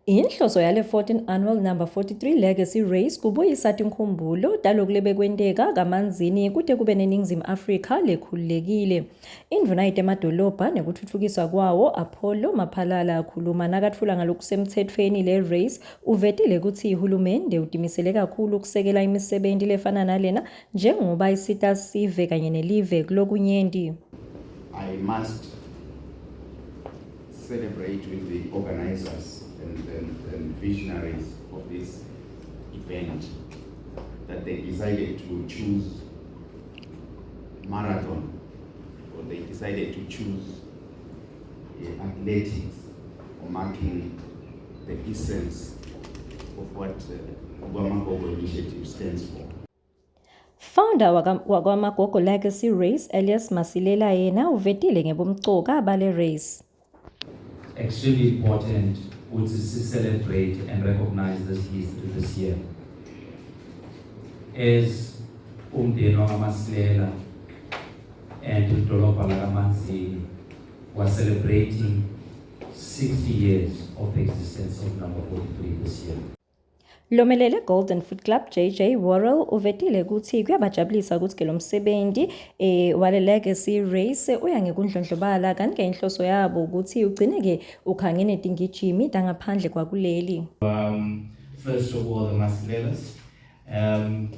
Inhloso yale 14 Annual Number 43 Legacy Race kubuyisa tinkhumbulo taloku lebekwenteka kaManzini kute kube neNingizimu Afrika lekhululekile. Indvuna yetemadolobha nekutfutfukiswa kwawo Apollo Maphalala akhuluma nakatfula ngalokusemtsetfweni le race uvetile kutsi hulumende utimisele kakhulu ukusekela imisebenti lefana nalena njengoba isita sive kanye nelive kulokunyenti. I must celebrate with the organizers and visionaries of this event that they decided to choose marathon, or they decided to choose athletics for marking the essence of what KwaMagogo Initiative stands for. Founder wakwaMagogo Legacy Race Elias Masilela yena uvetile ngebumcoka bale race. Extremely important to celebrate and recognize this history this year. As umndeni wakaMasilela and idolobha lakaManzini was celebrating 60 years of the existence of number 43 this year. Lomelele Golden Foot Club JJ Worrell uvetile kutsi kuyabajabulisa kutsi ke lo msebenti wale Legacy Race uya ngekundlondlobala, kanti ke inhloso yabo ukuthi ugcine ke ukhange netingijimi tangaphandle kwakuleli. First of all, the Masilelas.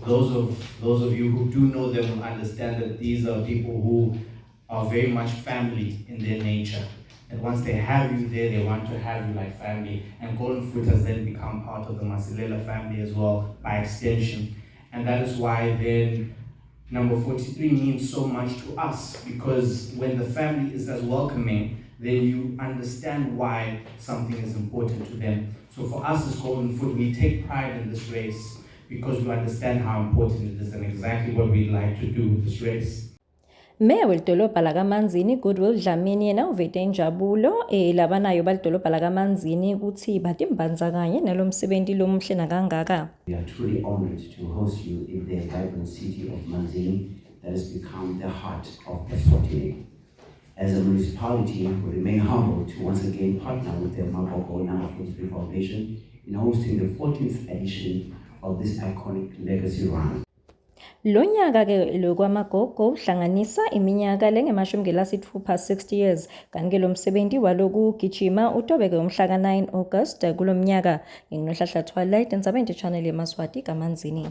Those of you who do know them will understand that these are people who are very much family in their nature. And once they have you there, they want to have you like family. And Golden Foot has then become part of the Masilela family as well by extension. And that is why then number 43 means so much to us, because when the family is as welcoming, then you understand why something is important to them. So for us as Golden Foot, we take pride in this race because we understand how important it is and exactly what we'd like to do with this race. Meya welidolobha lakaManzini Goodwill Dlamini yena uvete injabulo labanayo balidolobha lakaManzini kutsi batimbandzakanye nalomsebenti lomuhle nakangaka. We are truly honored to host you in the vibrant city of Manzini that has become the heart of Eswatini. As a municipality, we remain humbled to once again partner with the Magogo Number 43 Foundation in hosting the 14th edition of this iconic legacy run. Lo nyaka ke lokwaMagogo uhlanganisa iminyaka lengemashumi 60, 60 years, kanti ke lo msebenti walokugijima utobeke umhla ka-9 August kulomnyaka. NginguNohlahla Twilight, Ndzabeni Channel yeMaswati, kaManzini.